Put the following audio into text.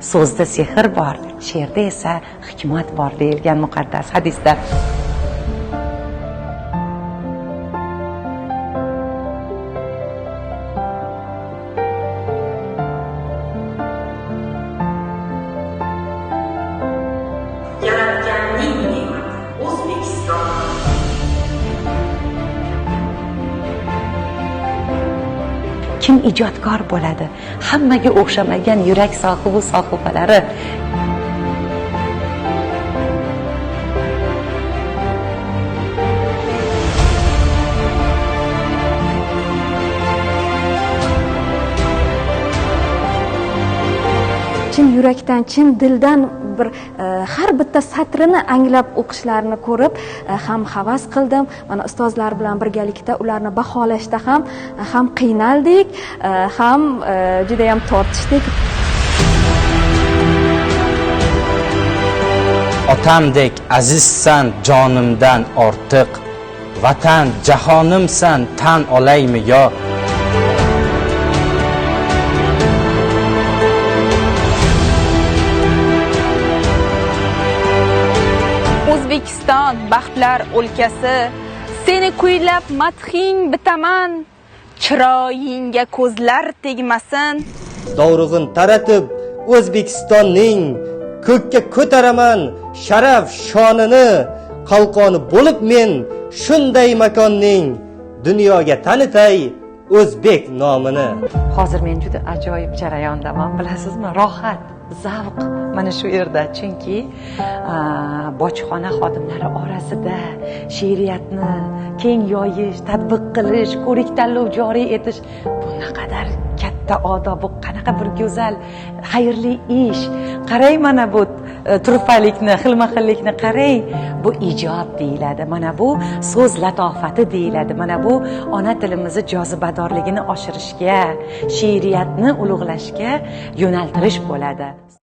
So'zda sehr bor, she'rda esa hikmat bor deyilgan muqaddas hadisda. Yaratganning ne'mati O'zbekiston. Kim ijodkor bo'ladi? Hammaga o'xshamagan yurak sohibi sohibalari. Chin yurakdan, chin dildan bir har bitta satrini anglab o'qishlarini ko'rib ham havas qildim. Mana ustozlar bilan birgalikda ularni baholashda ham qiynaldik, ham juda ham tortishdik. Otamdek azizsan jonimdan ortiq, Vatan jahonimsan tan olaymi yo? O'zbekiston baxtlar o'lkasi, seni kuylab madhing bitaman, chiroyingga ko'zlar tegmasin. Dovrug'in taratib O'zbekistonning ko'kka ko'taraman sharaf shonini, qalqoni bo'lib men shunday makonning dunyoga tanitay o'zbek nomini. Hozir men juda ajoyib jarayondaman, bilasizmi? Rohat, zavq mana shu yerda, chunki bojxona xodimlari orasida she'riyatni keng yoyish, tatbiq qilish, ko'rik tanlov joriy etish bu naqadar katta odob, bu qanaqa bir go'zal xayrli ish. Qarang mana bu turfalikni, xilma-xillikni qarang. Bu ijod deyiladi. Mana bu so'z latofati deyiladi. Mana bu ona tilimizni jozibadorligini oshirishga, she'riyatni ulug'lashga yo'naltirish bo'ladi.